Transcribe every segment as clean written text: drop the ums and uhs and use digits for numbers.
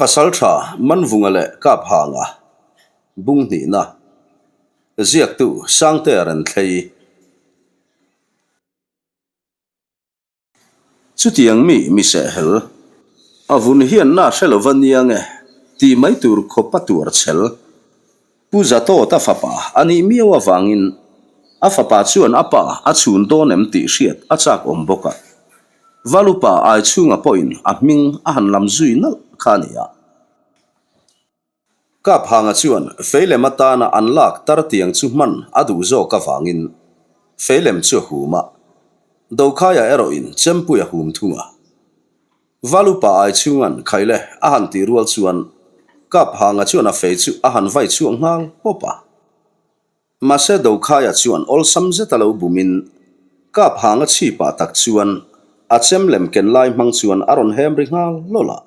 Pasaltha Manvunga leh Kaphanga bung hnihna ziaktu Sangtea Renthlei. Chutiang mi mi sehhel a vun hian na hre lova nia nge tih mai tur khawp a tuar chhel. Pu Zatawta fapa a nih miau avangin a fapa chuan a pa a chhun dawn em tih hriat a chak awm bawk a. Valupa Aichhunga pawhin a hming a han lam zui nalh kha a ni a. Kaphanga chuan feilem atana an lak tar tiang chu hman a duh zawk avangin feilem chu a hum a, Dokhaia erawhin chempui a hum thung a. Valupa Aichhunga'n Khaile a han tih rual chuan Kaphanga chuan a fei chu a han vai chhuak nghal pawp a. Mahse Dokhaia chuan awlsam zeta lo bumin Kaphanga chhipah tak chuan a chem lem ken lai hmang chuan a rawn hem ri nghal lawlh a.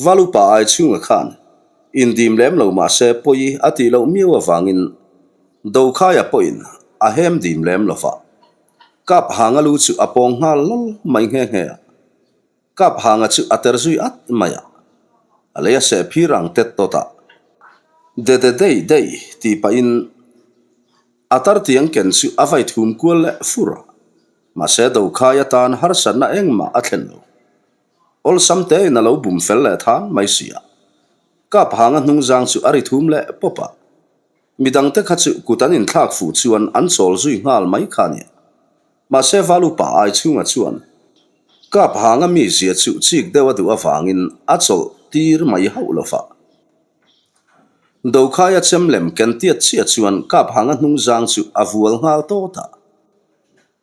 Valupa ai chhunga khan indim lem lo mahse pawi a tih loh miau avangin Dokhaia pawhin a hem dim lem lo va. Kaphanga lu chu a pawng nghal lawlh mai nghe nghe a. Kap hanga chu a ter zui at mai a, a lei a seh phir ang tet tawt a, De de dei dei tih pahin a tar tiang ken chu a vai thum kual leh fur a, mahse Dokhai atan harsatna engmah a thlen lo. Awlsam tein a lo bum fel leh than mai si a, Kap hanga hnungzang chu a ri thum leh pawp a, midangte kha chu kut an inthlak fuh chuan an chawl zui nghal mai kha a nia. Mahse Valupa ai chhunga chuan Kap hanga mi zia chu chik deuh a duh avangin a chawlh tir mai hauh lo va. Dokhaia chem lem ken tiat chiah chuan Kap hanga hnung zang chu a vual nghal tawt a.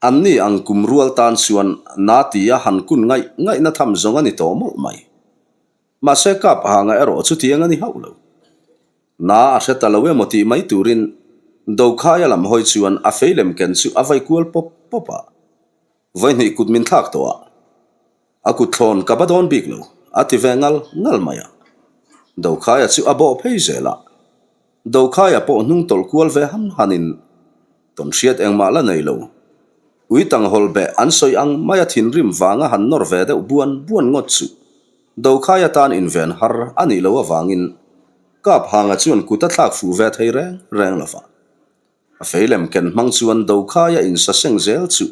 Anni ang kum rual tan chuan na tia han kun ngaih ngaihna tham zawng a ni tawh mawlh mai. Mahse Kap hanga erawh chutiang a ni hauh lo. Na a hre ta lo emaw tih mai turin Dokhaia lam hawi chuan a fei lem ken chu a vai kual pawp pawp a. Vawihnih kut min thlak tawh a, a kut thlawn ka ba dawn bik lo, a ti ve ngal ngal mai a. Dokhaia chu a bawh phei zel a. Dokhaia pawh hnung tawlh kual ve han hanin tawn hriat engmah la nei lo. Ui tang hawl beh an sawi ang maia thinrim vanga han nawr ve deuh buan buan ngawt chu Dokhai atan inven har a nih loh avangin Kap Hanga chuan kut a thlak fuh ve thei reng reng lo va. A fei lem ken hmang chuan Dokhaia insaseng zel chu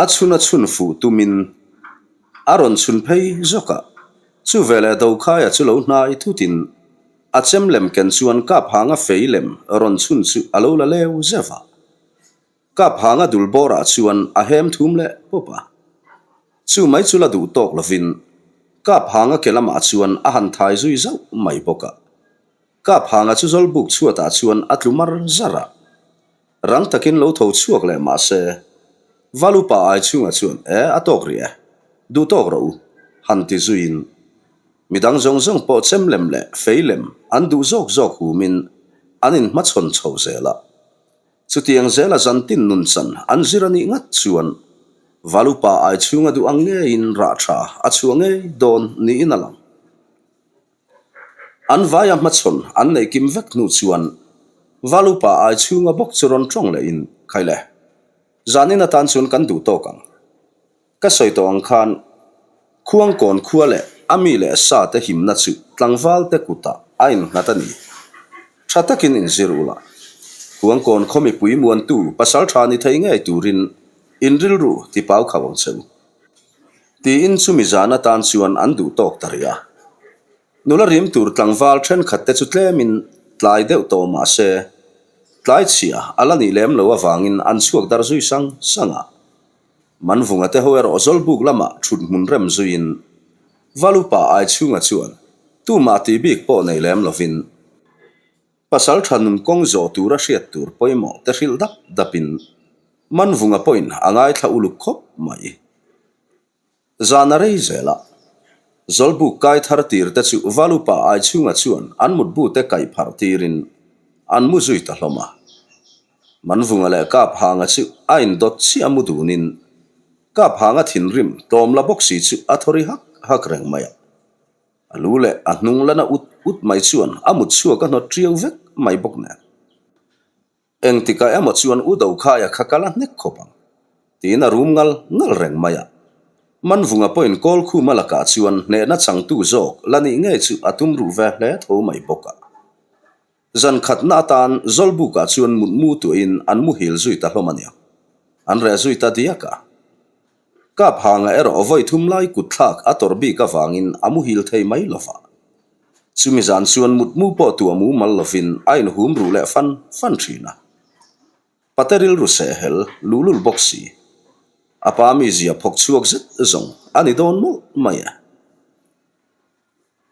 a chhun a chhun fuh tumin a rawn chhun phei zawk a. Chu veleh Dokhaia chu lo hnai thutin a chem lem ken chuan Kap Hanga fei lem rawn chhun chu a lo la leu zeuh a. Kap hanga dul bawrah chuan a hem thum leh pawp a. Chu mai chu la duh tawk lovin Kap hanga ke lamah chuan a han thai zui zauh mai bawk a. Kap hanga chu zawlbuk chhuatah chuan a tlu mar zar a. Rang takin lo tho chhuak leh mah se, Valupa ai chhungah chuan e a tawk rih e, duh tawk rawh u, han ti zuiin midang zawng zawng pawh chem lem leh fei lem an duh zawk zawk humin an inhmachhawn chho zel a. Chutiang zela zantin nun chan an zir a nih ngat chuan Valupa ai chhunga duh ang ngeiin rah tha a chhuah ngei dawn niin a lang. An vaia hmachhawn an neih kim vek hnu chuan Valupa ai chhunga bawk chu rawn tawng lehin, Khaile, zanin atan chuan kan duh tawk ang. Ka sawi tawh ang khan Khuangkawn khua leh a mi leh sa te himna chu tlangval te kutah a innghat a ni. Tha takin inzir ula. Khuangkawn khaw mipui muantu pasal tha ni thei ngei turin in rilru ti pau khauh ang che u. Tiin chumi zan atan chuan an duh tawk ta rih a. Nula rim tur tlangval thenkhat te chu tlemin tlai deuh tawh mah se, tlai chhia a la nih lem lo avangin an chhuak dar zui sang sang a. Manvunga te ho erawh Zawlbuk lamah thut hmun rem zuiin Valupa ai chhunga chuan tumah tih bik pawh nei lem lovin pasal tha nun kawng zawh tura hriat tur pawimawh te hrilh dap dapin Manvunga pawhin a ngaithla uluk khawp mai. Zan a rei zel a, Zawlbuk kai thar tir te chu Valupa ai chhunga chuan an mutbu te kaih pharh tirin an mu zui ta hlawm a. Manvunga leh Kaphanga chu a indawt chiah mu dunin Kaphanga thinrim tlawm la bawk si chu a thaw ri hak hak reng mai a. A lu leh a hnung lana ut ut mai chuan a mut chhuak a hnawt ṭiau vek mai bawk nen. Engtikah emaw chuan U Dokhaia kha kal a hnek khawp ang, tiin a rum ngal ngal reng mai a. Manvunga pawhin Kawlkhuma lakah chuan hnehna changtu zawk la nih ngei chu a tum ruh ve hle tho mai bawk a. Zan khatna atan Zawlbukah chuan mutmu tuahin an muhil zui ta hlawm a nia. An reh zui ta diak a. Kap hanga erawh vawi thum lai kut thlak a tawrh bik avangin a muhil thei mai lo va. Chumi zan chuan mutmu pawh tuah mumal lovin a inhum ruh leh fan fan thin a. Pate rilru sehhel luhlul bawk si. A pa mizia phawk chhuak zet zawng a ni dawn mawlh mai e.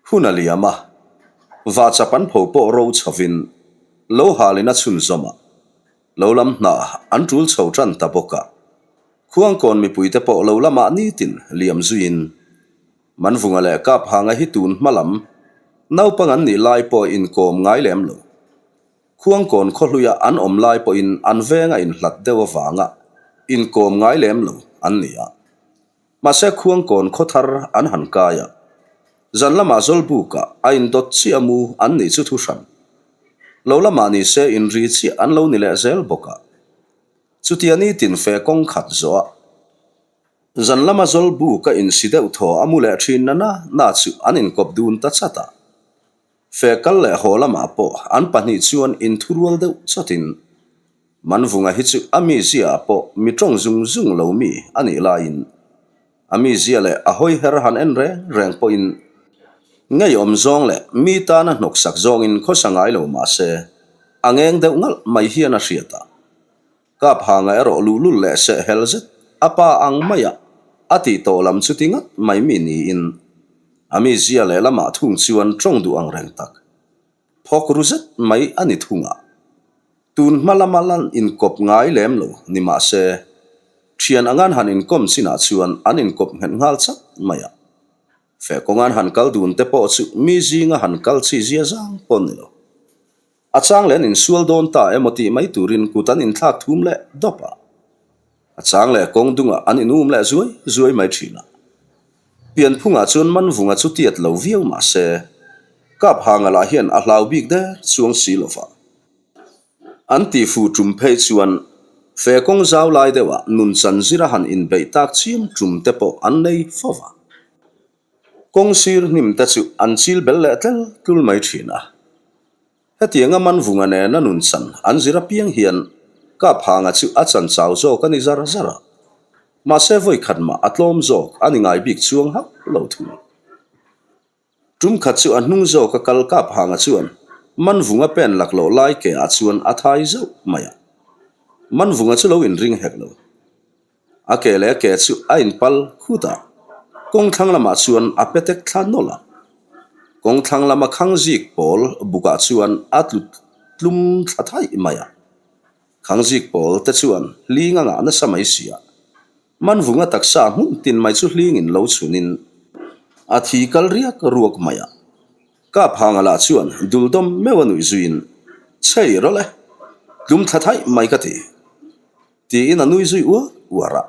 Hun a liam a, vahchap an pho pawh ro chhovin lo halin a chhunzawm a, lo lam hna an tul chho tan ta bawk a. Khuangkawn mipuite pawh lo lamah nitin liam zuiin Manvunga leh Kaphanga hi tun hma lam naupang an nih lai pawh inkawm ngai lem lo. Khuangkawn khawhluia an awm lai pawhin an veng a inhlat deuh avanga inkawm ngai lem lo an ni a. Mahse Khuangkawn khaw thar an han kai a, zan lamah Zawlbukah a indawt chiah mu an nih chu thu hran. Lo lamah ni se inri chiah an lo ni leh zel bawk a. Chutia nitin fe kawng khat zawh a, zan lama Zawlbuk a insi deuh thaw a mu leh thin na na na chu an inkawp dun ta chat a. Fe kal leh haw lamah pawh an pahnih chuan inthurual deuh chawtin Manvunga hi chu a mizia ah pawh mi tawng zung zung lo mi a nih laiin a mizia leh a hawi her han en reng reng pawhin ngeiawm zawng leh mi tana hnawksak zawngin khawsa ngai lo mah se a ngeng deuh ngalh mai hian a hriat a. Kap hanga erawh luhlul leh seh hel zet a pa ang maia a tih tawh lam chu ti ngat mai mi niin a mizia leh lamah thung chuan tawng duh ang reng tak phawk ru zet mai a ni thung a. Tun hma lama lan inkawp ngai lem lo ni mah se thian angan han inkawm chinah chuan an inkawp nghet nghal chat mai a. Feh kawngan han kal dun te pawh chu mi zinga han kal chi zia zang pawh ni lo. A chang leh an insual dawn ta emaw tih mai turin kut an inthlak thum leh dawp a. A chang leh kawng dungah an inum leh zuai zuai mai thin a. Pianphungah chuan Manvunga chu tiat lo viau mah se, Kaphanga lah hian a hlau bik der chuang si lo va. An tihfu tum phei chuan fe kawng zau lai deuhah nun chan zira han inbeih tak chiam tum te pawh an nei fo va. Kawng sir hnim te chu an chil bel leh tlel tlul mai thin a. Hetianga Manvunga nena nun chan an zir apiang hian Kaphanga chu a chan chau zawk a ni zar zar a. Mahse vawi khat mah a tlawm zawk a ni ngai bik chuang hauh lo thung. Tum khat chu a hnung zawk a kal Kaphanga chuan Manvunga pen laklawh lai ke ah chuan a thai zauh mai a. Manvunga chu lo inring hek lo. A ke leh a ke chu a inpal khut a, kawng thlang lamah chuan a petek thla nawlh a. Kawng thlang lama khang zik pawl bukah chuan a tlu tlum thla thaih mai a. Khang zik pawl te chuan hling a ngah nasa mai si a. Manvunga taksa hmun tin mai chu hlingin lo chhunin a thi kal riak ruak mai a. Kap hanga lah chuan duldawm meuh a nuih zuiin, Chhei rawlh e, tlum thla thaih mai ka ti. Tiin a nui zui uar uar a.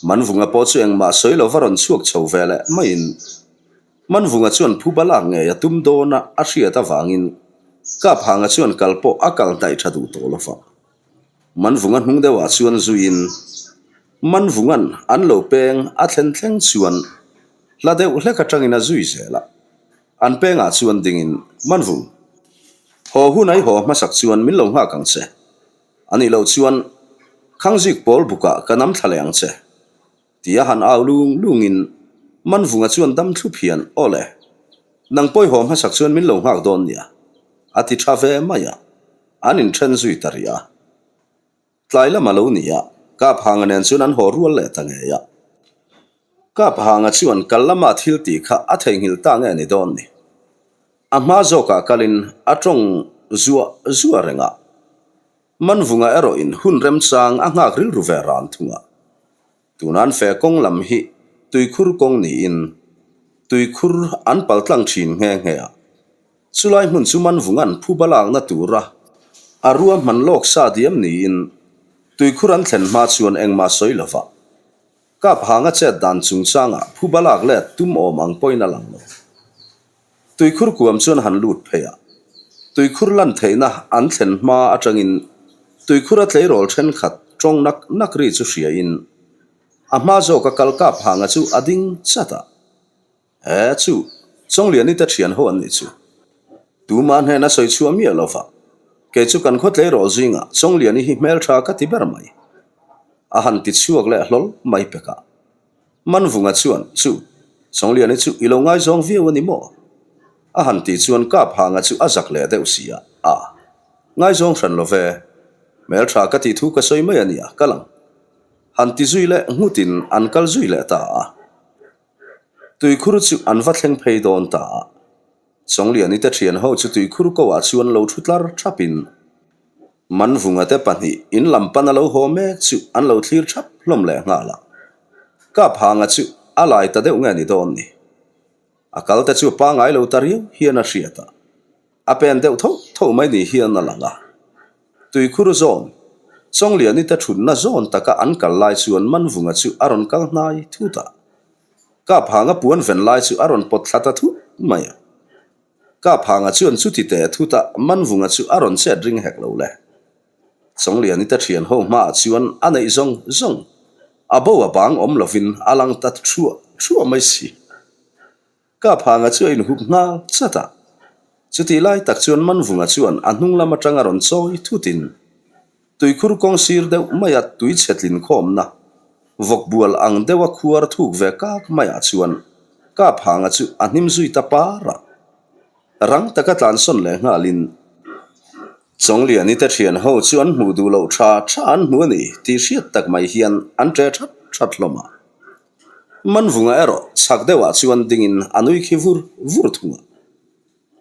Manvunga pawh chu engmah sawi lova rawn chhuak chho ve leh maiin Manvunga chuan phuba lak ngei a tum dawn a a hriat avangin Kaphanga chuan kal pawh a kal hnaih tha duh tawh lova. Manvunga hnung deuhah chuan zuiin Manvunga'n an lo peng a thlen thleng chuan hla deuh hlek atangin a zui zel a. An pengah chuan dingin Manvung, haw hun a i haw hmasak chuan min lo nghak ang che. A nih loh chuan Khangzik pawl bukah ka nam thla leh ang che, tia han au lung lungin Manvunga chuan dam thlup hian, Aw le, nang pawihawm hmasak chuan min lo nghak dawn nia, a ti tha ve mai a, an inthen zui ta rih a. Tlai lam a lo ni a, Kaphanga nen chuan an haw rual leh ta ngei a. Kaphanga chuan kal lama thil tih kha a theihnghilh ta nge ni dawn ni. A hma zawkah kalin a tawng zuah zuah reng a. Manvunga erawhin hun remchang a nghak rilru ve ran thung a. Tunan fe kawng lam hi tuikhur kawng niin tuikhur an paltlang thin nghe nghe a. Chulai hmun chu Manvunga'n phuba lakna tura a ruahman lawk sa diam niin tuikhur an thlen hma chuan engmah sawi lova. Kap hanga chet dan chungchangah phuba lak let tum awm ang pawhin a lang lo. Tuikhur kuam chuan han lut phei a, tuikhur lan theihna an thlen hma atangin tuikhura tleirawl thenkhat tawng nak nak ri chu hriain. A hma zawka kal Kaphanga chu a ding chat a. He chu Chawngliani te thian ho an nih chu. Tuma hnena sawi chhuah miah lo va, kei chu kan khaw tleirawl zingah Chawngliani hi hmeltha ka ti ber mai. A han ti chhuak leh hlawl mai pek a. Manvunga chuan, Chu, Chawngliani chu i lo ngaizawng viau a ni maw? A han tih chuan Kaphanga chu a zak leh deuh si a, A, ngaizawng hran lo ve. Hmeltha ka tih thu ka sawi mai a nia, kal ang. Han ti zui leh nghutin an kal zui leh ta a. Tuikhur chu an va thleng phei dawn ta a. Chawngliani te thian ho chu tuikhur ko ah chuan lo thu tlar thapin Manvunga te pahnih in lam pan a lo haw mek chu an lo thlir thap hlawm leh nghal a. Kaphanga chu a lai ta deuh nge ni dawn ni. A kal te chu pangai lo ta riau hian a hriat a. A pen deuh tho tho mai ni hian a lang a. Tuikhur zawn, Chawngliani te thutna zawn taka an kal lai chuan Manvunga chu a rawn kal hnai thut a. Kaphanga puan ven lai chu a rawn pawt thla ta thut mai a. Kaphanga chuan chuti teh thut a Manvunga chu a rawn chet ring hek lo le. Chawngliani te thian ho hmaah chuan a neih zawng zawng a bo a bang awm lovin a lang ta thuah thuah mai si. Kaphanga chu a inhup nghal chat a. Chutih lai tak chuan Manvunga chuan a hnung lam atang a rawn chawi thutin tuikhur kawng sir deuh maia tui chhe tlin khawmna vawk bual ang deuha khuar thuk ve kak maiah chuan Kaphanga chu a hnim zui ta par a. Rang taka tlansawn leh nghalin Chawngliani te thian ho chu an hmuh duh loh tha tha an hmu a ni tih hriat tak mai hian an ṭe that that hlawm a. Manvunga erawh chhak deuhah chuan dingin a nui khi vur vur thung a.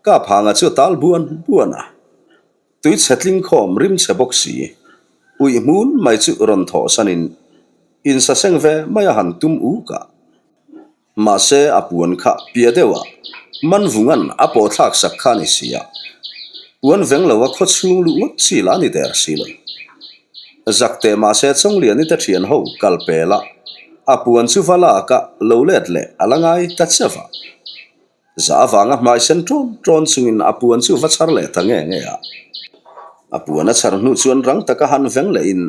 Kaphanga chu a tal buan buan a, tui chhe tling khawm rim chhe bawk si, uih hmun mai chu rawn thawh sanin insaseng ve mai a han tum uk a. Mahse a puan kha pia deuhah Manvunga'n a pawh thlak sak kha a ni si a, puan veng lo a khaw chhung luh ngawt chi lah a ni der si lo. Zak teh mahse Chawngliani te thian ho kal pel a, a puan chu va lak a lo let leh a la ngai ta cheuh a. Za avanga hmai sen ṭawn ṭawn chungin a puan chu va chhar leh ta nge nge a. A puan a chhar hnu chuan rang taka han veng lehin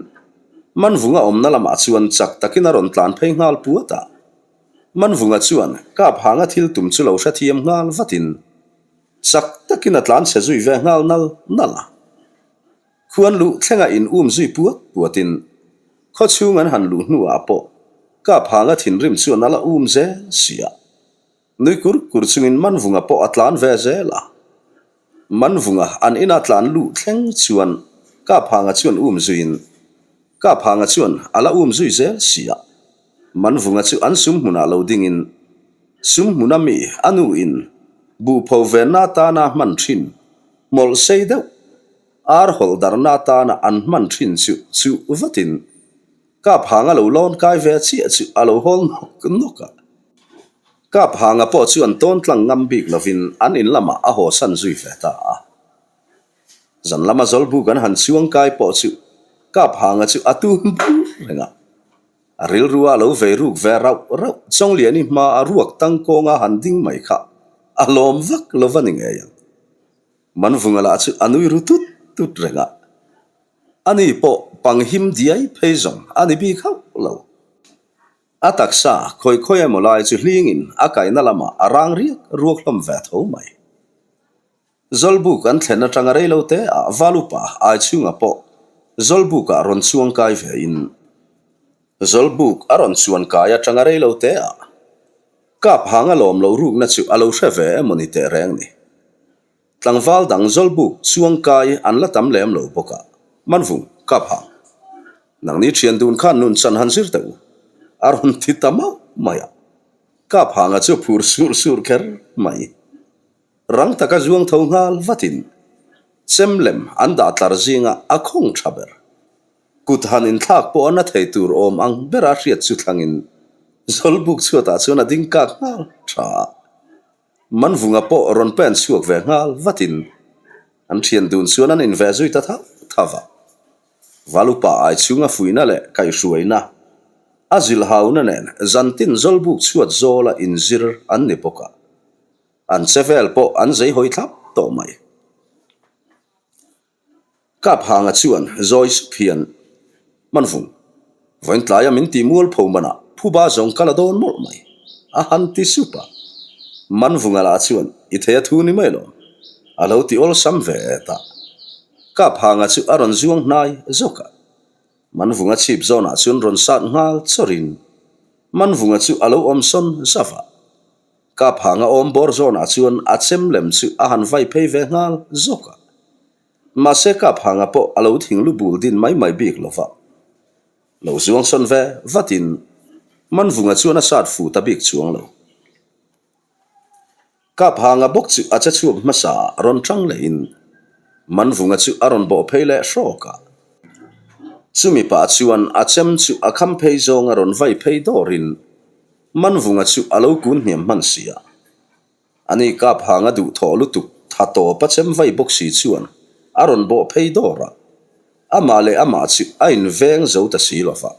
Manvunga awmna lamah chuan chak takin a rawn tlan phei nghal puat a. Manvunga chuan Kap hanga thil tum chu lo hrethiam nghal vatin chak takin a tlan chhe zui ve nghal nal nal a. Khuan luh thlenga in um zui puat puatin khaw chhung an han luh hnuah pawh Kap hanga thinrim chuan a la um zel si a. Nui kur kur chungin Manvunga pawh a tlan ve zel a. Manvunga an ina tlan luh thleng chuan Kaphanga chuan um zuiin Kaphanga chuan a la um zui zel si a. Manvunga chu an sum hmunah lo dingin sum hmuna mi a nu in buhpho venna atana hman thin hmawlh sei deuh ar hawlh darhna atana an hman thin chu chuh vatin Kaphanga lo lawn kai ve chiah chu a lo hawl nawk nawk a. Kaphanga pawh chu an tawn tlang ngam bik lovin an in lamah a haw san zui ve ta a. Zan lama Zawlbuk an han chuang kai pawh chu Kaphanga chu a tum bur reng a. A rilrua a lo vei ruk ve rauh rauh Chawngliani hma a ruak tang kawnga han ding mai kha a lawm vak lo va ni ngei ang. Manvunga lah chu a nui ru tut tut reng a. Ani pawh pang him diai phei zawng a ni bik hauh lo. A taksa khawi khawi emaw lai chu hlingin a kaina lamah a rang riak ruak hlawm ve tho mai. Zawlbuk an thlen atanga rei lo te ah Valupa ai chhungah pawh Zawlbuk ah rawn chuang kai ve in Zawlbuk a rawn chuan kai atanga rei lo te ah Kap hang a lawm lo rukna chu a lo hre ve emaw ni teh reng ni. Tlangval dang Zawlbuk chuang kai an la tam lem lo bawk a, Manvung, Kap hang. Nangni thian dun khan nun chan han zir teh u. A rawn ti ta mauh mai a. Kap hanga chu phur sur sur kher mai. Rang taka zuang tho nghal vatin chem lem an dah tlar zinga a khawng tha ber. Kut han inthlak pawh a na thei tur awm ang bera hriat chu thlangin Zawlbuk chhuatah chuan a ding kak nghal tha a. Manvunga pawh rawn pen chhuak ve nghal vatin an thian dun chuan an inve zui ta thauh thauh a. Valupa ai chhunga fuihna leh kaihhruaina a zilhauna nen zantin Zawlbuk chhuat zawla inzir an ni bawk a. An che vel pawh an zei hawi thlap tawh mai. Kaphanga chuan zawi sup hian, Manvung, vawiin tlaia min tih mualpho manah. Phuba zawng ka la dawn mawlh mai, a han ti sup a. Manvunga lah chuan, I thei a thu ni mai lo, a lo ti awlsam ve ta. Kaphanga chu a rawn zuang hnai zawk a. Manvunga chhip zawnah chuan rawn sat nghal chawrin Manvunga chu a lo awm sawn zauh a. Kaphanga awm bawr zawnah chuan a chem lem chu a han vai phei ve nghal zawk a. Mahse Kaphanga pawh a lo thing lu bul din mai mai bik lo va. Lo zuang sawn ve vatin Manvunga chuan a sat fu ta bik chuang lo. Kaphanga bawk chu a che chhuak hmasa ah rawn tang lehin Manvunga chu a rawn bawh phei leh hrawk a. Chumi pah chuan a chem chu a kham phei zawng a rawn vai phei dawrin Manvunga chu a lo kun hniam hman si a. Ani Kaphanga duhthawh lutuk tha tawp a chem vai bawk si chuan a rawn bawh phei dawr a. Amah leh amah chu a inveng zo ta si lo va.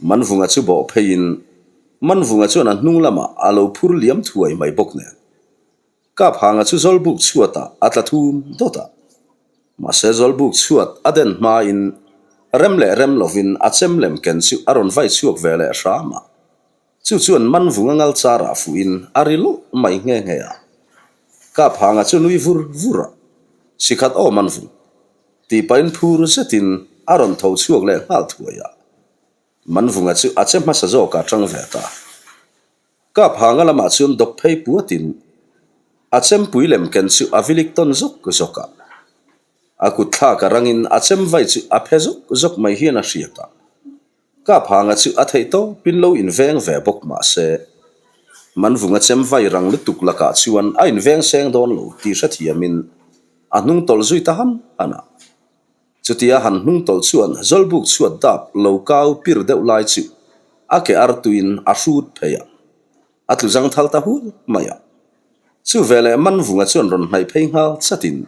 Manvunga chu bawh pheiin Manvunga chuan a hnung lamah a lo phur liam thuai mai bawk nen. Kaphanga chu Zawlbuk chhuatah a tla thum dawt a. Mahse Zawlbuk chhuat a den hmain rem leh rem lovin a chem lem ken chu a rawn vai chhuak ve leh hram a. Chu chuan Manvunga ngal charah fuhin a ri lawlh mai nghe nghe a. Kaphanga chu nui vur vur a, Sikhat aw Manvung. Tih pahin phur zetin a rawn tho chhuak leh nghal thuai a. Manvunga chu a che hmasa zawkah tang ve ta. Kaphanga lamah chuan dawk phei puatin a chempui lem ken chu a vilik tawn zawk zawk a. A kut thlak a rangin a chem vai chu a phe zawk zawk mai hian a hriat a. Kaphanga chu a theih tawpin lo inveng ve bawk mah se, Manvunga chem vai rang lutuk lakah chuan a inveng seng dawn lo tih hrethiamin a hnung tawlh zui ta han han a. Chutia han hnung tawlh chuan Zawlbuk chhuat dap lo kau pir deuh lai chu a ke artuiin a hrut phei a, a tlu zang thal ta hual mai a. Chu veleh Manvunga chuan rawn hnaih phei nghal chatin,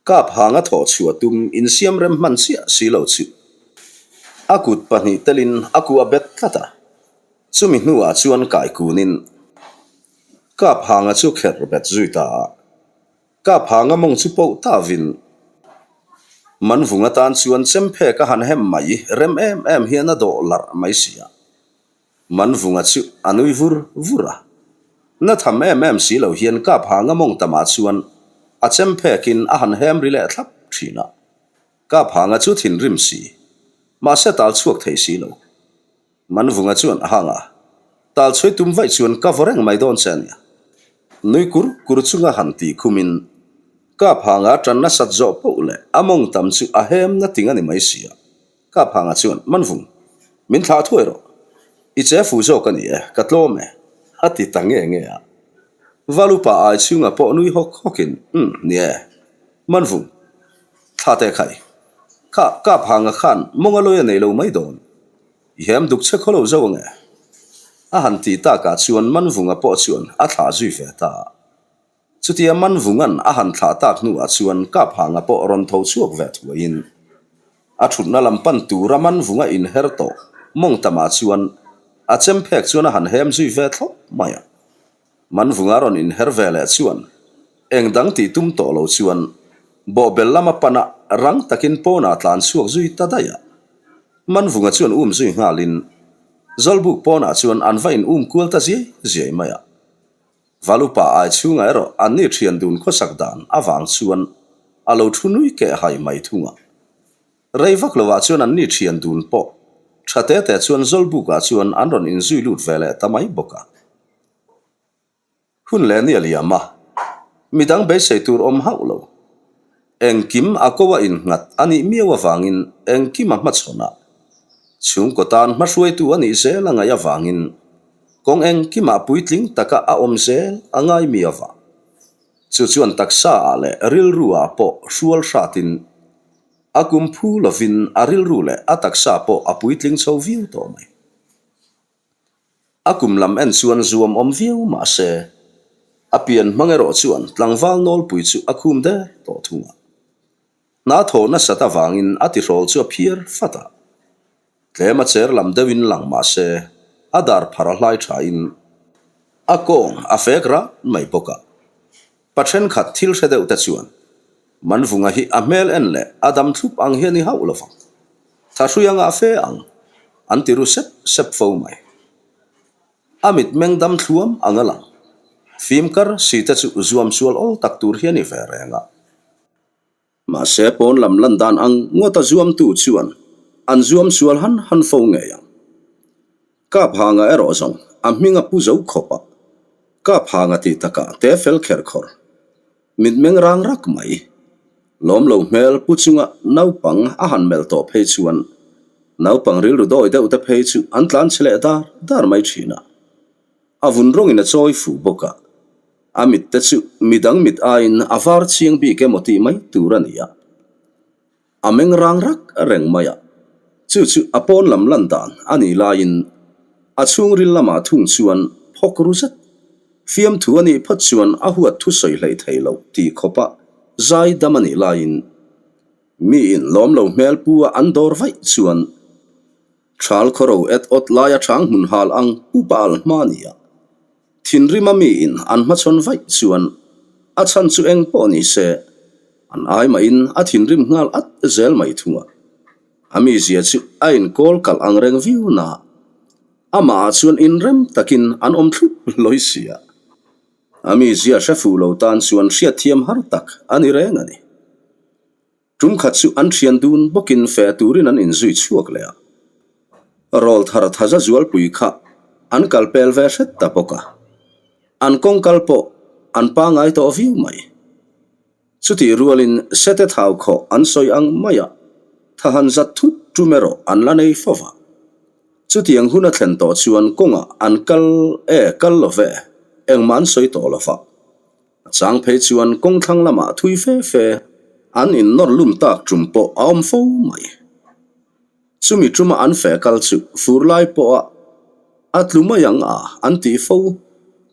Kap hang a thawh chhuah tum insiam rem hman chiah si lo chu a kut pahnih telin a kuah bet tlat a, chumi hnuah chuan kai kunin kap hanga chu kherh bet zui ta a, kap hanga mawng chu poh tavin Manvung atan chuan chemphek a han hem mai rem em em hian a dawh larh mai si a. Manvunga chu a nui vur vur a. Na tham em em si lo hian kap hanga mawng tamah chuan a chem phekin a han hem ri leh thlap thin a. Kap hanga chu thinrim si, mahse tal chhuak thei si lo. Manvunga chuan a hang a, Tal chhuai tum vaih chuan ka vaw reng mai dawn che a nia. Nui kur kur chunga han tih khumin kap hanga tan nasat zawh poh leh a mawng tam chu a hem na ting a ni mai si a. Ka phangah chuan, Manvung, min thlah thuai rawh. I che fu zawk a ni e, ka tlawm e, a ti ta nge nge a. Valupa ai chhungah pawh nui hawk hawkin, Umm, ni e. Manvung, thla teh khai. Kha, ka phangah khan mawng a lawi a nei lo mai dawn. I hem duk che khaw lo zo ange. A han ti takah chuan Manvunga pawh chuan a thlah zui ve ta a. Chutia Manvunga'n a han thlah tak hnuah chuan Kaphanga pawh rawn tho chhuak ve thuaiin a thutna lam pan tura Manvunga inher tawh mawngtamah chuan a chemphek chuan a han hem zui ve thlawp mai a. Manvunga rawn inher ve leh chuan eng dang tih tum tawh lo chuan bawhbel lama pana rang takin pawnah tlan chhuak zui ta daih a. Manvunga chuan um zui nghalin Zawlbuk pawnah chuan an va in um kual ta ziai ziai mai a. Valupa ai chhungah erawh an ni thian dun khawsak dan avang chuan a lo thu nui keh hai mai thung a. Rei vak lovah chuan an ni thian dun pawh tha te te chuan Zawlbukah chuan an rawn inzui lut ve leh ta mai bawk a. Hun leh ni a liam a, midang beisei tur awm hauh lo. Engkim a ko a innghat a nih miau avangin engkim a hmachhawn a, chhungkaw tan hmahruaitu a nih zel a ngaih avangin kawng engkimah puitling taka a awm zel a ngai mi avang. Chu chuan taksa ah leh rilru ah pawh hrual hratin a kum phu lovin a rilru leh a taksa pawh a puitling chho viau tawh mai. A kum lam en chuan zuam awm viau mah se, a pian hmang erawh chuan tlangval nawlpui chu a khum der tawh thung a. Hna thaw nasat avangin a tihrawl chu a phiar fat a. Tlem a cher lam deuhin lang mah se, a dar phar a hlai thain a kawng a fek rat mai bawk a. Pa thenkhat thil hre deuh te chuan Manvunga hi a hmel en leh a dam thlup ang hi a ni hauh lo vang. Thahrui anga fe ang. An ti ru sep sep fo mai. A mitmeng dam thluam ang a lang. Fimkar si te chu zuam sual awl tak tur hi a ni ve reng a. Mahse pawn lam lan dan ang ngawta zuamtu chuan an zuam sual han han fo ngei ang. Kap hanga erawh zawng a hming a pu zo khawp a, kap hanga tih takah te fel kher khawr. Mitmeng rang rak mai. Lawm lo hmel pu chunga naupang a han melh tawh phei chuan naupang rilru dawi deuh te phei chu an tlan chhe leh dar dar mai thin a. A vun rawngin a chawi fuh bawk a, a mit te chu midang mit aiin a var chiang bik emaw tih mai tur a ni a. A meng rang rak reng mai a, chu chu a pawn lam lan dan a nih laiin a chhungril lamah thung chuan phawk ru zet. Fiamthu a nih phawt chuan a huat thu sawi hleih thei loh tih khawpa zai dam a nih laiin miin lawm lo hmel pu a an dawr vaih chuan Thal khawro et awt laia chang hmun hal ang pupa al hma a ni a. Thinrima miin an hmachhawn vaih chuan a chhan chu eng pawh ni se, an ai mahin a thinrim nghal at zel mai thung a. A mizia chu a inkawl kalh ang reng viau na, amahah chuan inrem takin an awm thlup lawi si a. A mizia hre fuh lo tan chuan hriatthiam har tak a ni reng a ni. Tum khat chu an thian dun bawkin fe turin an inzui chhuak leh a. Rawl thar thaza zualpui kha an kal pel ve hret ta bawk a. An kawng kal pawh an pangai tawh viau mai. Chutih rualin sete thau khawh an sawi ang mai a, tha han zat thut tum erawh an la nei fo va. Chutiang hun a thlen tawh chuan kawngah an kal e kal lo ve, engmah an sawi tawh lo va. A chang phei chuan kawng thlang lamah thui fe fe an innawr lum tak tum pawh a awm fo mai. Chumi tuma an fe kal chu fur lai pawha a tlu mai ang a an tih fo.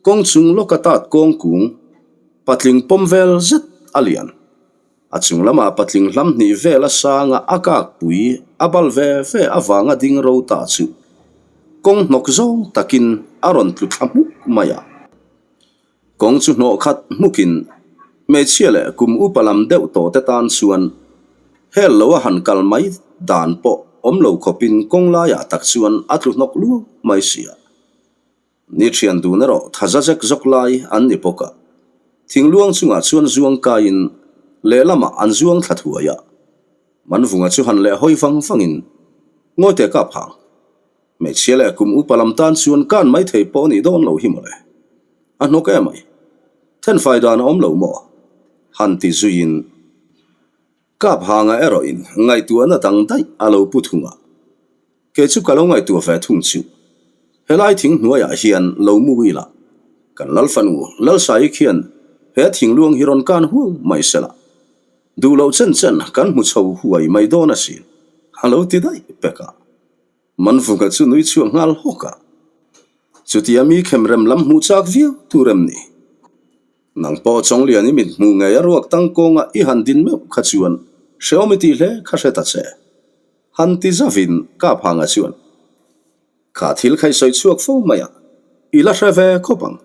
Kawng chung lawka tat kawng kung patling pawm vel zet a lian. A chung lamah patling hlam hnih vel a sanga a kak pui a bal ve ve avanga ding ro ta chu kawng hnawk zawng takin a rawn tlu thla hmuk mai a. Kawng chu hnawh khat hmukin hmeichhia leh kum upa lam deuh tawh te tan chuan hel lo a han kal mai dan pawh awm lo khawpin kawng laiah tak chuan a tlu hnawk luau mai si a. Ni thian dun erawh tha za zek zawk lai an ni bawk a, thingluang chungah chuan zuang kaiin lehlamah an zuang thla thuai a, Manvunga chu han leh hawi vang vangin Ngawite kap hang. Hmeichhia leh kum upa lam tan chuan kan mai thei pawh a nih dawn lo hi mawle. A hnawk em mai. Thenfai dan a awm lo maw? Han ti zuiin Kap hanga erawhin ngaihtuahna dang daih a lo pu thung a. Kei chu ka lo ngaihtuah ve thung chu. Helai thing hnuaiah hian lo mu ila. Kan Lalfanu Lalsaii khian he thingluang hi rawn kan huau mai sela. Duh loh chen chen kan hmu chho huai mai dawn asin. A lo ti daih pek a. Manvunga chu nui chhuak nghal hawk a, Chutia mi khemrem lam hmuh chak viau tur em ni? Nang pawh Chawnglian i mit hmuh ngei a ruak tang kawnga i han din meuh kha chuan hrehawm i tih hle kha hre ta che. Han ti zavin Kaphanga chuan, Kha thil kha i sawi chhuak fo mai a, i la hre ve khawp ang.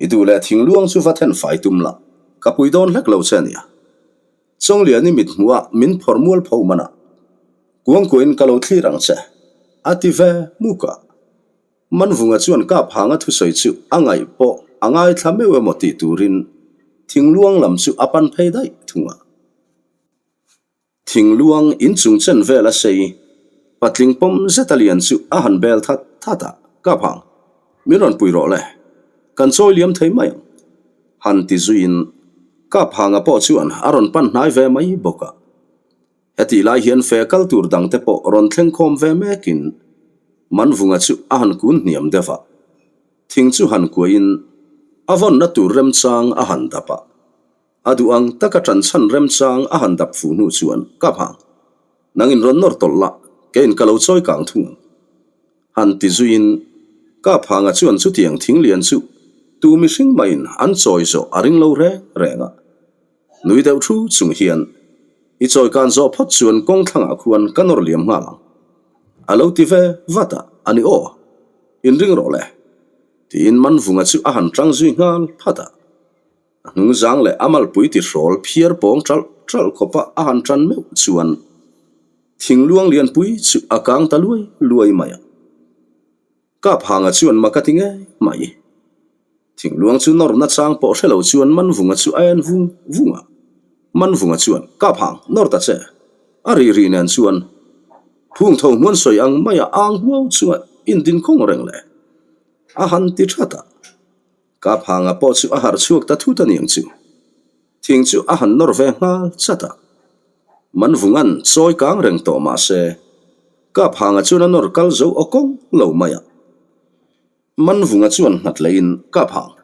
I duh leh thingluang chu va then fai tum la, ka pui dawn hlek lo che ania. Chawngliani mit hmuh ah min phawrh mual pho man a, Kuangkuain ka lo thlir ang che, a ti ve hmuk a. Manvunga chuan Kap Hanga thusawi chu a ngaih pawh a ngaithla meuh emaw tih turin thingluang lam chu a pan phei daih thung a. Thingluang inchung chen vel a sei, patling pawm zet a lian chu a han bel that that a, Kap Hang, min rawn pui rawh le, kan chawi liam thei mai ang, han ti zuiin Kap Hanga pawh chuan a rawn pan hnai ve mai bawk a. Hetih lai hian fe kal tur dangte pawh rawn thleng khawm ve mekin Manvunga chu a han kun hniam deuh a. Thing chu han kuahin a vawnna tur remchang a han dap a. A duh ang taka ṭan chhan remchang a han dap fuh hnu chuan Kap Hang, nangin rawn nawr tawlh la, keiin ka lo chawi kang thung ang. Han ti zuiin, Kap Hanga chuan chutiang thing lian chu tu mihring maiin an chawi zawh a ring lo reng reng a. Nui deuh thu chung hian, I chawi kan zawh phawt chuan kawng thlangah khuan ka nawr liam nghal ang. A lo ti ve vat a, A ni aw, inring rawh le. Tiin Manvunga chu a han tang zui nghal phat a. A hnungzang leh a malpui tihrawl phiar pawng ṭalh ṭalh khawpa a han ṭan meuh chuan. Thingluang lianpui chu a kang ta luai luai mai a. Kaphanga chuan mak a ti ngei mai. Thingluang chu nawr nachang pawh hre lo chuan Manvunga chu a en vung vung a. Manvunga chuan, Kaphang, nawr ta che. A ri ri nen chuan phung tho hmuan sawi ang maia ang huau chunga indin khawng reng le a han ti that a. Kaphanga pawh chu a harh chhuak ta thut a niang chu. Thing chu a han nawr ve nghal chat a. Manvunga'n chawi kang reng tawh mah se, Kaphanga chuan a nawr kal zo aw kawng lo mai a. Manvunga chuan nghat leiin, Kaphang,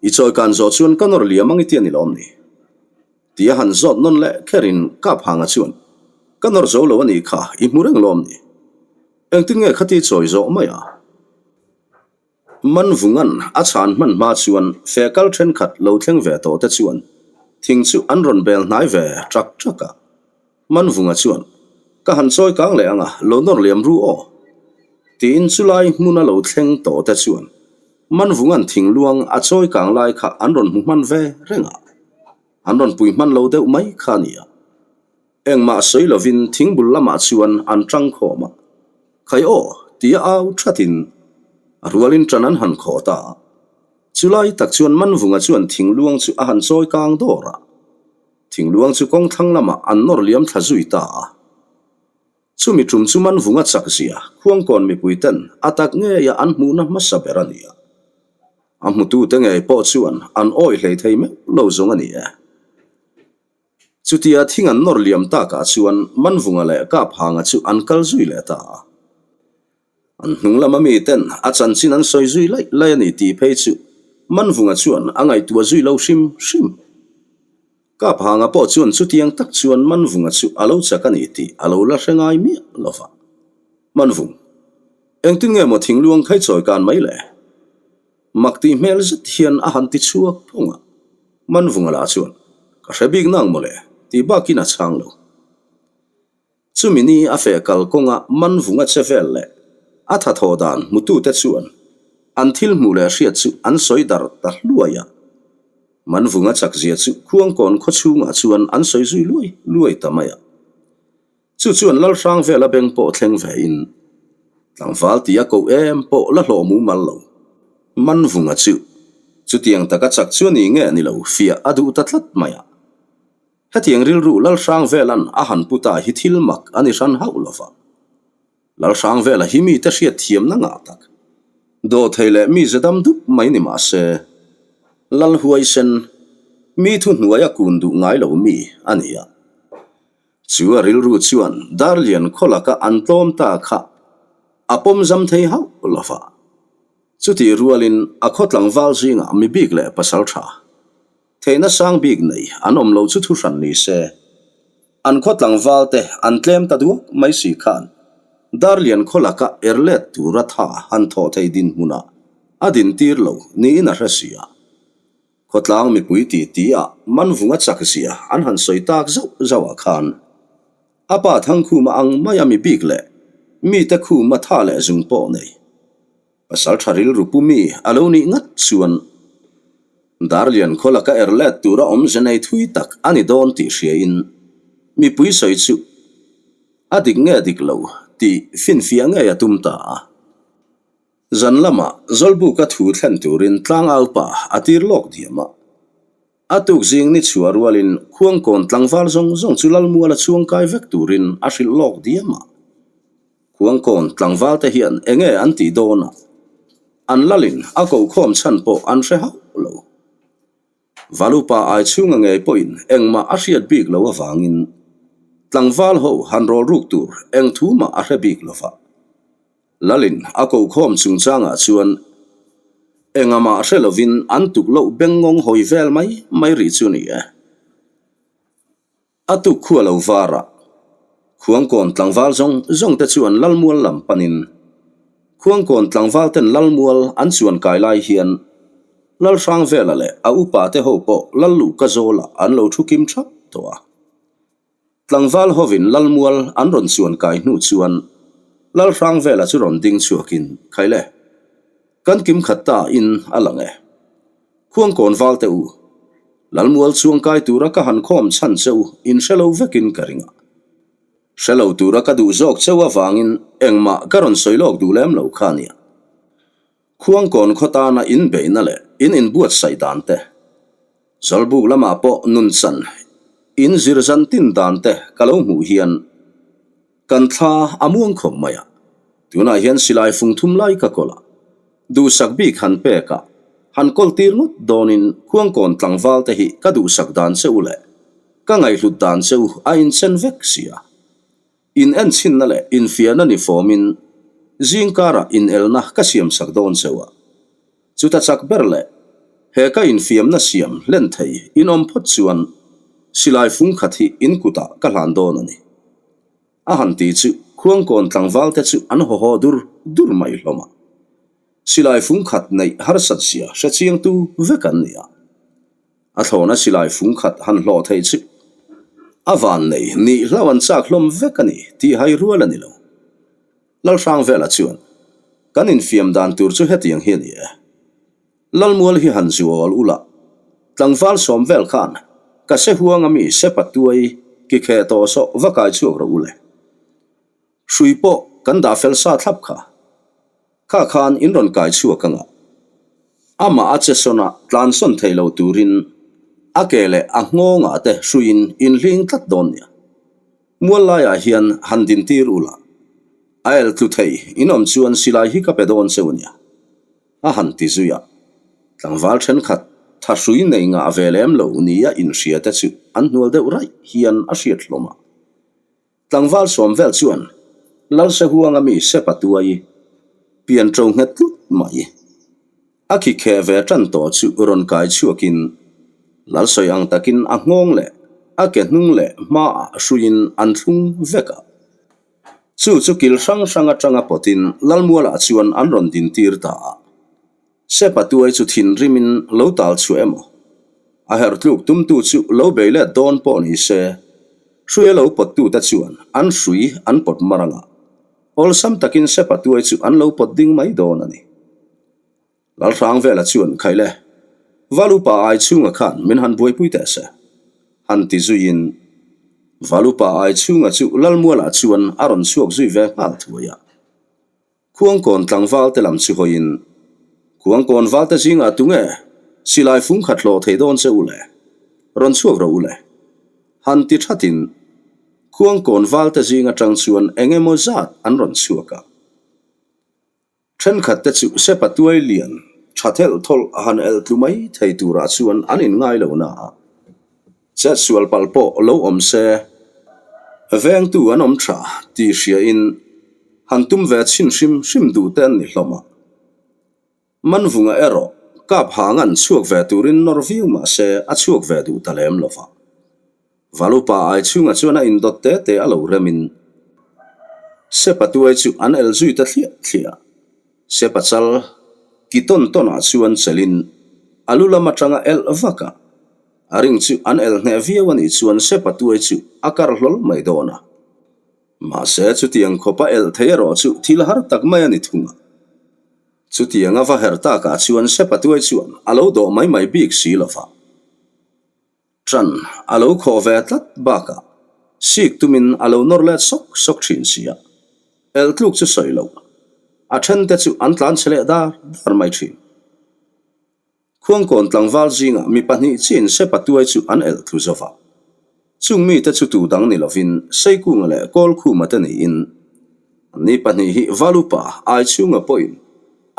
i chawi kan zawh chuan ka nawr liam ang i ti a ni lawm ni? Ti a han zawt nawn leh kherin Kaphanga chuan, Ka nawr zo lo a nih kha, i hmu reng lawm ni? Engtin nge khati chawi zawh mai a? Manvunga'n a chhan hman hma chuan fehkal thenkhat lo thleng ve tawh te chuan thing chu an rawn bel hnai ve ṭak ṭak a. Manvunga chuan, Ka han chawi kang leh ang a, lo nawr liam ru aw. Tiin chulai hmuna lo thleng tawh te chuan Manvunga'n thing luang a chawi kang lai kha an rawn hmu hman ve reng a. An rawn pui hman lo deuh mai kha a ni a. Engmah sawi lovin thingbul lamah chuan an tang khawm a, Khai aw! tia au thatin a rualin tan an han khaw ta a. Chulai tak chuan Manvunga chuan thingluang chu a han chawi kang dawr a, thingluang chu kawng thlang lamah an nawr liam thla zui ta a. Chumi tum chu Manvunga chak zia Khuangkawn mipui ten a tak ngeia an hmuhna hmasa ber a ni a. A hmutute ngei pawh chuan an awih hlei thei meuh lo zawng a ni e. Chutia thing an nawr liam takah chuan Manvunga leh Kaphanga chu an kal zui leh ta a. An hnung lama miten a chanchin an sawi zui laih laih a ni tih phei chu Manvunga chuan a ngaihtuah zui lo hrim hrim. Kaphanga pawh chuan chutiang tak chuan Manvunga chu a lo chak a ni tih a lo la hre ngai miah lo va. Manvung, engtin nge maw thingluang khai chawi kan mai le? Mak tih hmel zet hian a han ti chhuak phung a, Manvunga lah chuan, Ka hre bik nang mawle, tih bakin a chhang lo. Chumi ni a feh kal kawnga Manvunga che vel leh a tha thaw dan hmutute chuan an thil hmuh leh hriat chu an sawi darh ta hluai a. Manvunga chakzia chu Khuangkawn khaw chhungah chuan an sawi zui luai luai ta mai a. Chu chuan Lalhrang vela beng pawh thleng ve in tlangval tia koh em pawh la hlawh mumal lo. Manvunga chu chutiang taka chak chu a ni nge ni lo fiah a duh ta tlat mai a. Hetiang rilru Lalhrang velan a han pu ta hi thil mak a ni hran hauh lo va. Lalhrang vela hi mite hriat thiamna ngah tak, dawhthei leh mi ze dam dup mai ni mah se, Lalhuaisen mi thuhnuaia kun duh ngai lo mi a ni a. Chu a rilru chuan Darlian khaw laka an tlawm ta kha a pawm zam thei hauh lo va. Chutih rualin a khaw tlangval zingah mi bik leh pasal tha, theihna sang bik nei an awm lo chu thu hran ni se. An khaw tlangval te an tlem ta duak mai si khan Darlian khaw laka er let tura tha han thawh thei dinhmunah a dintir lo niin a hre si a. Khawtlang mipui ti ti a Manvunga chak zia an han sawi tak zauh zauh ah khan a pa Thangkhuma ang mai a mi bik leh mite khuma tha leh zung pawh nei pasal tha rilru pu mi a lo nih ngat chuan Darlian khaw laka er let tura awmze nei thui tak a ni dawn tih hria in mipui sawi chu a dik nge dik lo tih finfiah ngei a tum ta a. Zan lamah Zawlbuka thu thlen turin tlangau pa a tir lawk diam a. A tuk zing ni chhuah rualin Khuangkawn tlangval zawng zawng chu Lalmuala chhuangkai vek turin a hrilh lawk diam a. Khuangkawn tlangval te hian enge an tih dawn a, an lalin a kokhawm chhan pawh an hre hauh lo. Valupa ai chhunga ngei pawhin engmah a hriat bik lo avangin tlangval ho han rawl ruk tur eng thu mah a hre bik lo va. Lalin a kokhawm chungchangah chuan engamah hre lovin an tuk loh bengngawng hawi vel mai mai rih chu ni e. A tuk khua lo varah Khuangkawn tlangval zawng zawng te chuan Lalmual lam panin Khuangkawn tlangval ten Lalmual an chuan kai lai hian Lalhrangvela leh a upa te ho pawh Lalluhka zawlah an lo thu kim thap tawh a. Tlangval hovin Lalmual an rawn chuan kai hnu chuan Lalhrangvela chu rawn ding chhuakin, Khaile, kan kim khat ta in a lang e. Khuangkawn val teh u, Lalmual chuangkai tura ka han khawm chhan che u in hre lo vekin ka ring a. Hre lo tura ka duh zawk cheu avangin engmah ka rawn sawi lawk duh lem lo kha nia. Khuangkawn khaw tana inbeihna leh in inbuatsaih dan te, Zawlbuk lamah pawh nunchan in zir zan tin dan te ka lo hmuh hian kan thla a muang khawp mai a. Tunah hian silai fung thum lai ka kawl a, duhsak bik han pek a, han kawl tir ngawt dawnin Khuangkawn tlangval te hi ka duhsak dan che u leh ka ngaihhlut dan che u a inchen vek si a. In enchhinna leh infiahna ni fawmin zingkarah inelna ka siamsak dawn cheu a. Chuta chak ber leh he ka infiamna siam hlen thei in awm phawt chuan silai fung khat hi in kutah ka hlan dawn a ni. A han ti chu Khuangkawn tlangvalte chu an haw haw dur dur mai hlawm a. Silai fung khat neih harsat zia hre chiangtu vek an ni a. A thlawna silai fung khat han hlawh theih chu a van nei nih hlauh an chak hlawm vek a ni tih hai rual a ni lo. Lalhrangvela chuan, Kan infiam dan tur chu hetiang hi a ni e. Lalmual hi han zu awl ula, tlangval sawm vel khan ka se huanga mi sepa tuai ki kheh tawh sawh va kai chhuak rawh u le. Hrui pawh kan dah fel sa thlap kha. Kha khan in rawn kai chhuak ang a. Amah a che sawn a, tlan sawn thei lo turin a ke leh a nghawngah te hruiin in hling tlat dawn nia. Mual laiah hian han din tir ula, a el tlu thei in awm chuan silai hi ka pe dawn cheu nia, a han ti zui a. Tlangval thenkhat tha hrui nei ngah ve lem lo nia inhria te chu an hnual deuh raih hian a hriat hlawm a. Tlangval sawm vel chuan Lalse huanga mi Sepa tuai pian ṭo nghet tlut mai. A khi kheh ve ṭan tawh chu rawn kai chhuakin Lalsawi ang takin a nghawng leh a ke hnung leh hmaah hruiin an thlung vek a. Chu chu kil hrang hrang aṭanga pawtin Lalmualah chuan an rawn dintir ta a. Sepa tuai chu thinrimin lo tal chhuah emaw? A herh tluk tumtu chu lo bei let dawn pawh ni se, hruia lo pawttute chuan an hrui an pawt mar anga awlsam takin Sepa tuai chu an lo pawt ding mai dawn a ni. Lalhrangvela chuan Khaile, Valupa ai chhunga khan min han buaipui teh se, han ti zuiin Valupa ai chhunga chu Lalmualah chuan a rawn chhuak zui ve nghal thuai a. Khuangkawn tlangval te lam chu hawiin, Khuangkawn valte zingah tunge silai fung khat hlawh thei dawn che u le? Rawn chhuak rawh u le. Han ti thatin, Khuangkawn valte zing atang chuan eng emaw zat an rawn chhuak a. Thenkhat te chu sepa tuai lian tha thelh thawlh a han el tlu mai thei turah chuan an inngai lo na a. Chetsual palh pawh lo awm se, vengtu an awm tha tih hriain han tum ve chhin hrim hrim duh te an ni hlawm a. Manvunga erawh kap hang an chhuak ve turin nawr viau mah se a chhuak ve duh ta lem lo va. Valupa ai chhunga chuan a indawt te te a lo remin Sepa tuai chu an el zui ta thliah thliah a. Sepa chal ki tawn tawnah chuan chelin a lu lam atanga elh vak a. A ring chu an el hneh viau a nih chuan Sepa tuai chu a kar hlawl mai dawn a. Mahse chutiang khawpa elh thei erawh chu thil har tak mai a ni thung a. Chutiang a va herh takah chuan Sepa tuai chuan a lo dawh mai mai bik si lo va. Ṭan a lo khawh ve tlat bakah sik tumin a lo nawr let sawk sawk ṭhin si a, el tluk chu sawi lo, a ṭhente chu an tlan chhe leh dar dar mai ṭhin. Khuangkawn tlangval zingah mi pahnih chiin Sepa tuai chu an elh tlu zo va. Chung mite chu tu dang ni lovin Seikunga leh Kawlkhuma te niin, anni pahnih hi Valupa Aichhunga pawhin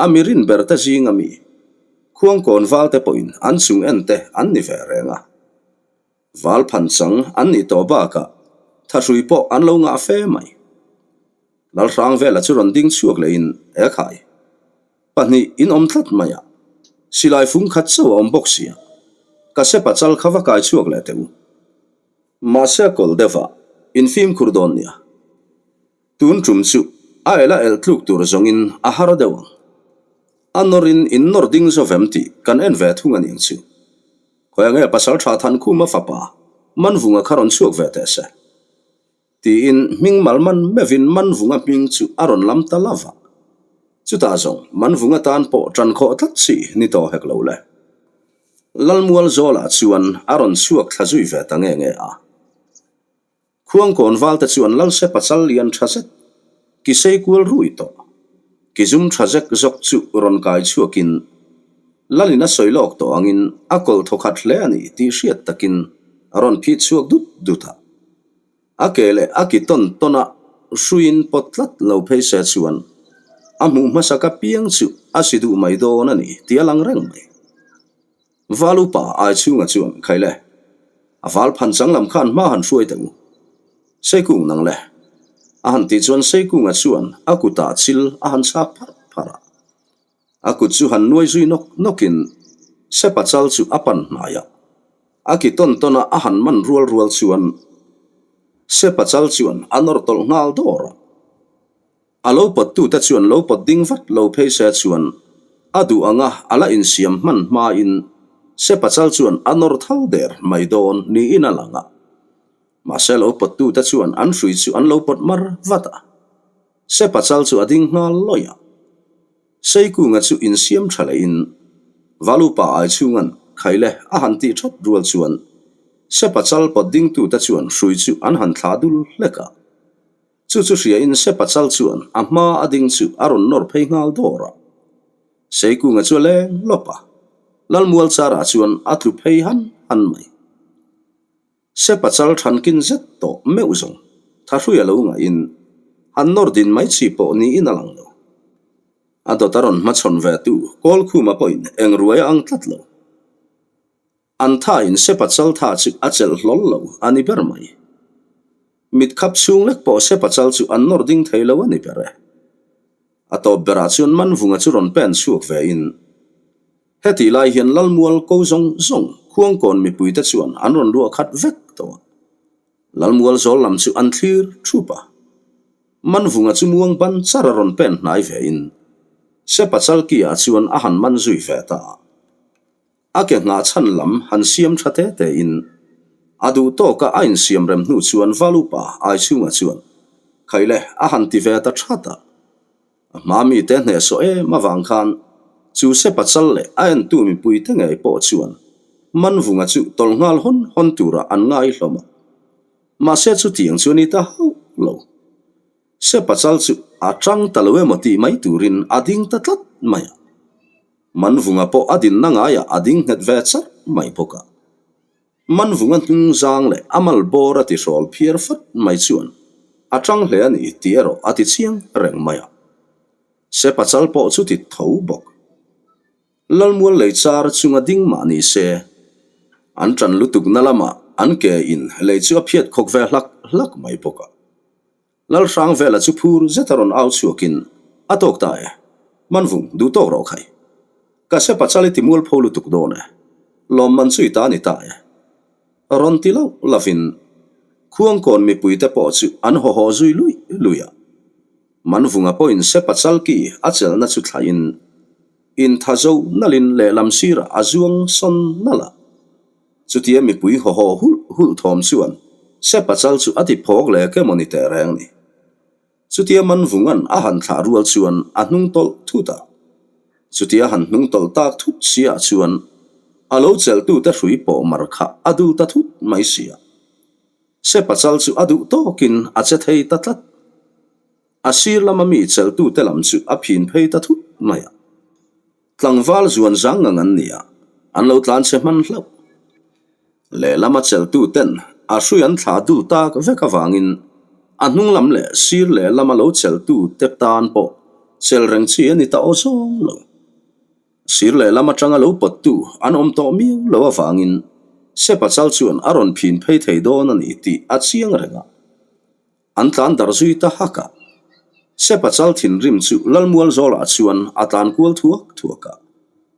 a mi rin ber te zinga mi, Khuangkawn valte pawhin an chung en te an ni ve reng a. Val phan chang an nih tawh bakah thahrui pawh an lo ngah fe mai. Lalhrangvela chu rawn ding chhuak lehin e khai. Pahnih in awm tlat mai a, silai fung khat chauh a awm bawk sia, ka sepa chal kha va kai chhuak leh teh u. Mahse a kawlh deuh a, in fimkhur dawn nia. Tun tum chu a el a el tluk tur zawngin a har deuh ang. A nawrin in nawr ding zo vem tih kan en ve thung a niang chu. Khawi ange pasal tha Thankhuma fapa Manvunga kha rawn chhuak ve teh se. Tiin hming mal man meuhin Manvunga hming chu a rawn lam ta lo va. Chutah zawng Manvunga tan pawh ṭan khawh tlat chi ni tawh hek lo le. Lalmual Zawlah chuan a rawn chhuak thla zui ve ta nge nge a. Khuangkawn valte chuan Lalse pachal lian tha zet, ki sei kual rui tawh, ki zum tha zek zawk chu rawn kai chhuakin Lalin a sawi lawk tawh angin a kawlh thawkhat hle a ni tih hriat takin a rawn phit chhuak dut dut a. A ke leh a ki tawn tawn a hruiin pawt tlat lo phei se chuan a hmuh hmasak apiang chu a si duh mai dawn a ni tih a lang reng mai. Val upa ai chhunga chuan khai le, a val phan chang lam khan hma han hruai teh u. Seikung nang le. A han tih chuan Seikunga chuan a kutah chil a han chhak pharh pharh a. A kut chu han nuai zui nawk nawkin Sepa chal chu a pan hnai a. A ki tawn tawn a a han man rual rual chuan Sepa chal chuan a nawr tawlh nghal dawr a. A lo pawttute chuan lo pawt ding vat lo phei se chuan a duh anga a la insiam hman hmain Sepa chal chuan a nawr thal der mai dawn niin a lang a. Mahse lo pawttute chuan an hrui chu an lo pawt mar vat a. Sepa chal chu a ding nghal lawih a. Seikunga chu insiam tha lehin Valupa ai chhunga'n Khaile a han tih that rual chuan Sepa chal pawt dingtute chuan hrui chu an han thlah dul hlek a. Chu chu hriain Sepa chal chuan a hma a ding chu a rawn nawr phei nghal dawr a. Seikunga chu a leng lawp a, Lalmual charah chuan a tlu phei han han mai. Sepa chal thankin zet tawh meuh zawng thahrui a lo ngaihin han nawr din mai chi pawh niin a lang lo. A dawt a rawn hmachhawn ve tu Kawlkhuma pawhin eng ruai a ang tlat lo. An thain Sepa chal tha chu a chelh hlawl lo a ni ber mai. Mit khap chhung lek pawh Sepa chal chu an nawr ding thei lo a ni ber e. A tawp berah chuan Manvunga chu rawn pen chhuak ve in hetih lai hian Lalmual ko zawng zawng Khuangkawn mipuite chuan an rawn luah khat vek tawh a. Lalmual zawl lam chu an thlir thup a. Manvunga chu muang ban char a rawn pen hnai ve in Sepa Chalki-ah chuan a han man zui ve ta a. A ke nghah chhan lam han siam tha te te in a duh tawk a a insiam rem hnu chuan Valupa ai chhungah chuan Khaile a han ti ve ta that a. A hma mite hnehsawh em avang khan chu Sepa chal leh a entu mipui te ngei pawh chuan Manvunga chu tawlh nghal hawn hawn turah an ngai hlawm a. Mahse chutiang chu a ni ta hauh lo. Sepa chal chu a tang ta lo emaw tih mai turin a ding ta tlat mai a. Manvunga pawh a dinna ngaiah a ding nghet ve charh mai bawk a. Manvunga hnung zang leh a mal bawr a ti hrawl phiar fat mai chuan a tang hle a ni tih erawh a ti chiang reng mai a. Sepa chal pawh chu ti tho bawk. Lalmual lei char chunga ding mah ni se, an tan lutukna lamah an ke in lei chu a phiat khawk ve hlak hlak mai bawk a. Lalhrang vela chu phur zet a rawn au chhuakin a tawk ta e. Manvung, duh tawk rawh khai. Ka se pachal i ti mual pho lutuk dawn e. Lawmman chu i ta ni ta e. Rawn ti loh lovin Khuangkawn mipuite pawh chu an haw haw zui luih luih a. Manvunga pawhin se pachal ki a chelhna chu thlaihin intha zo nalhin lehlam sirah a zuang sawn nalh a. Chutia mipui haw haw hulh hulh thawm chuan Sepa chal chu a ti phawk leh emaw ni teh reng ni. Chutia Manvunga'n a han thlah rual chuan a hnung tawlh thut a. Chutia han hnung tawlh tak thut siah chuan a lo chelhtute hrui pawh mar kha a dul ta thut mai sia. Sepa chal chu a duh tawkin a che thei ta tlat. A sir lama mi chelhtute lam chu a phin phei ta thut mai a. Tlangval zuan zang ngang an ni a, an lo tlan chhe hman hlauh. Lehlam a cheltu ten a hrui an thlah dul tak vek avangin a hnung lam leh sir lehlam a lo cheltu te tan pawh chel reng chi a ni ta aw zawng lo. Sir lehlam atanga lo pawttu an awm tawh miau lo avangin Sepa chal chuan a rawn phin phei thei dawn a ni tih a chiang reng a. An tlan darh zui ta hak a. Sepa chal thinrim chu Lalmual zawlah chuan a tlan kual thuak thuak a.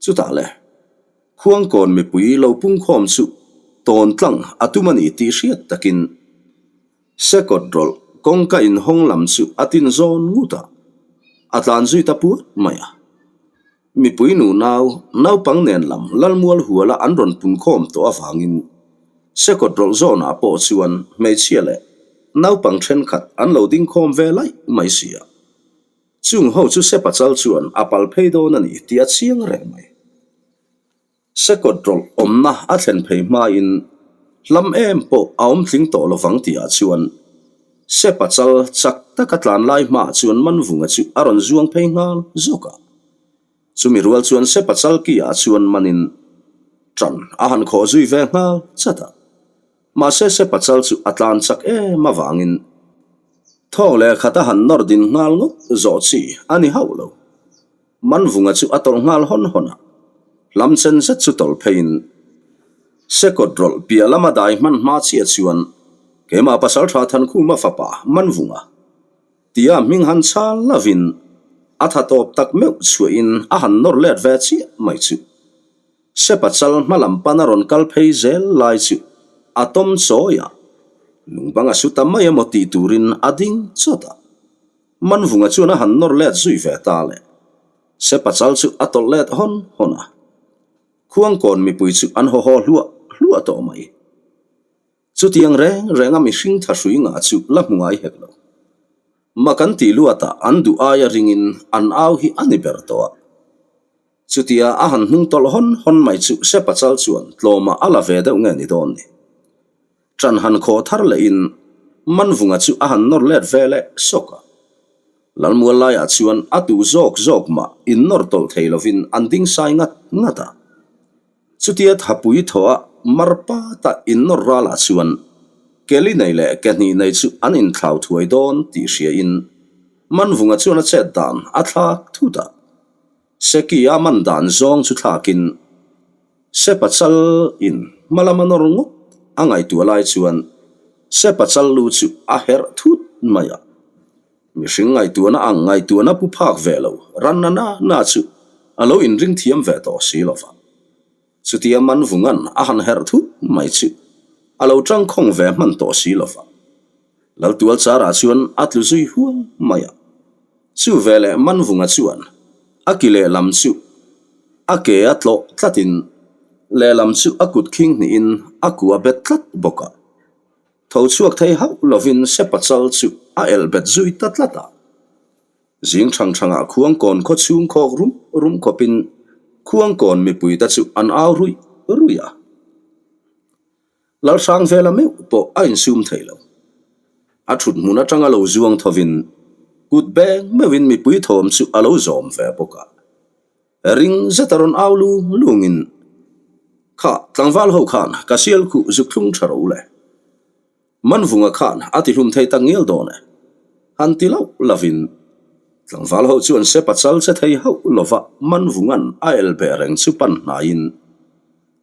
Chutah le, Khuangkawn mipui lo pungkhawm chu tawn tlang a tum a ni tih hriat takin Sekawt rawlh kawngka inhawng lam chu a tin zawn ngut a, a tlan zui ta puat mai a. Mipui nu nau, naupang nen lam Lalmual huala an rawn punkhawm tawh avangin Sekawt rawlh zawnah pawh chuan hmeichhia leh naupang thenkhat an lo dingkhawm ve laih mai si a. Chung ho chu Sepa chal chuan a pal phei dawn a ni tih a chiang reng mai. Sekawt rawlh awmna a thlen phei hmain. Hlam em pawh a awm tling tawh lovang tihah chuan Sepa chal chak taka tlan lai hmaah chuan Manvunga chu a rawn zuang phei nghal zawk a. Chumi rual chuan Sepa chal ki ah chuan manin ṭan a han khawh zui ve nghal chat a. Mahse Sepa chal chu a tlan chak em avangin thawk leh khat a han nawr din nghal ngawt zawh chi a ni hauh lo. Manvunga chu a tawlh nghal hawn hawn a, hlam chen zet chu tawlh pheiin Sekawt rawlh piah lama dai hman hma chiah chuan keimah Pasalṭha Thankhuma fapa Manvunga tia hming han chhal lovin a tha tawp tak meuh chhuahin a han nawr let ve chiah mai chu. Sepa chal hma lam pana rawn kal phei zel lai chu a tawm chawi a, lungbang a su ta mai emaw tih turin a ding chawt a. Manvunga chuan a han nawr let zui ve ta le. Sepa chal chu a tawlh let hawn hawn a. Khuangkawn mipui chu an haw haw hluah hluah tawh mai. Chutiang reng renga mihring tha hrui ngah chu la hmu ngai hek lo. Mak an tih luatah an duh aia ringin an au hi a ni ber tawh a. Chutia a han hnung tawlh hawn hawn mai chu Sepa chal chuan tlawmah a la ve deuh nge ni dawn ni. Ṭan han khawh thar lehin Manvunga chu a han nawr let ve leh sawk a. Lalmual laiah chuan a tu zawk zawk mah innawr tawlh thei lovin an ding sai ngat ngat a. Chutia thapui thawh a mar pata innawr ralah chuan Keli nei leh ke hnih nei chu an inthlau thuai dawn tih hriain Manvunga chuan a chet dan a thlak thut a. Seki a man dan zawng chu thlakin Sepa chal in hma lama nawr ngawt a ngaihtuah lai chuan Sepa chal lu chu a herh thut mai a. Mihring ngaihtuahna ang ngaihtuahna pu phak ve lo ran na na na chu a lo inring thiam ve tawh si lo va. Chutia Manvunga'n a han herh thut mai chu a lo tangkhawng ve hman tawh si lo va. Laltual charah chuan a tlu zui hual mai a. Chu veleh Manvunga chuan a ki lehlam chu a ke a tlawh tlatin lehlam chu a kut khing hnihin a kua bet tlat bawk a. Tho chhuak thei hauh lovin Sepa chal chu a elh bet zui ta tlat a. Zing thang thangah Khuangkawn khaw chhung khawk rum rum khawpin Khuangkawn mipuite chu an au ruih ruih a. Lalhrang vela meuh pawh a insum thei lo. A thut hmun atanga lo zuang thovin kut beng meuhin mipui thawm chu a lo zawm ve bawk a. Ring zeta rawn au lung lungin, Kha tlangval ho khan ka sial khuh zuk thlung tha ro le. Manvunga khan a ti hlum thei tak ngial dawn e. Han ti loh lovin tlangval ho chuan sepa chal che thei hauh lova Manvunga'n a el beh reng chu pan hnaiin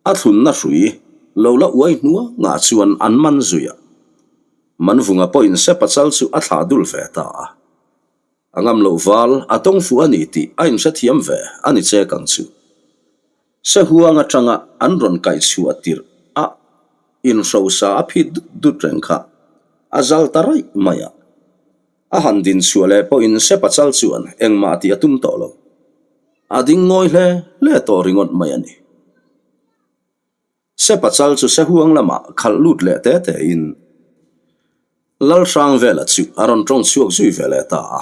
A thlunna hrui lo la uai hnua ngah chuan an man zui a. Manvunga pawhin Sepa chal chu a thlah dul ve ta a. A ngam loh val a tawng fuh a ni tih a inhrethiam ve a ni chek ang chu. Sehuang atanga an rawn kaih chhuah tirh a inhrosa a phit dut dut reng kha a zal ta raih mai a. A han din chhuah leh pawhin Sepa chal chuan engmah tih a tum tawh lo. A ding ngawi hle hle tawh ringawt mai a ni. Sepa chal chu Sehuang lamah khalh lut leh te tein Lalhrangvela chu a rawn tawng chhuak zui ve leh ta a.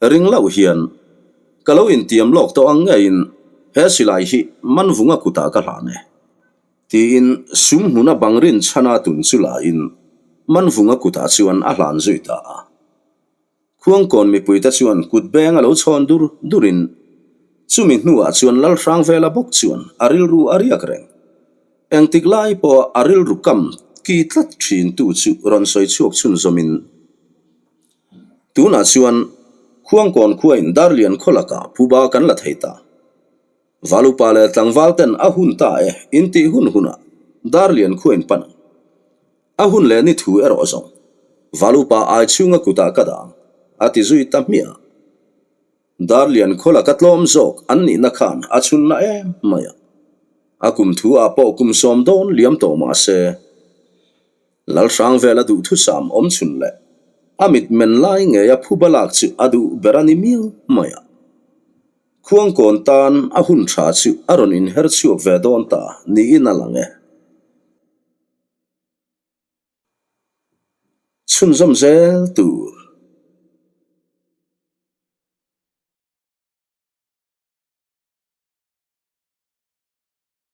Ring loh hian ka lo intiam lawk tawh ang ngeiin he silai hi Manvunga kutah ka hlan e. Tiin sum hmuna bang rin chhana tun chu lain Manvunga kutah chuan a hlan zui ta a. Khuangkawn mipuite chuan kut beng a lo chhawn dur durin chumi hnuah chuan Lalhrangvela bawk chuan a rilru a riak reng. Engtik lai pawha a rilru kam ki tlat thin tu chu rawn sawi chhuak chhunzawmin tunah chuan Khuangkawn khuain Darlian khaw lakah phuba kan la thei ta. Valupa leh tlangval ten a hun ta e intih hun hunah Darlian khuain pan ang. A hun leh ni thu erawh zawng Valupa ai chhunga kutah ka dang a ti zui ta hmiah. Darlian khaw laka tlawm zawk an nihna khan a chhunna em mai a. A kum thu ah pawh kum sawm dawn liam tawh mah se Lalhrangvela duhthusam awm chhun leh a mit men lai ngei a phuba lak chu a duh ber a ni miau mai a. Khuangkawn tan a hun tha chu a rawn inher chhuak ve dawn ta niin a lang e. Chhunzawm zel tur.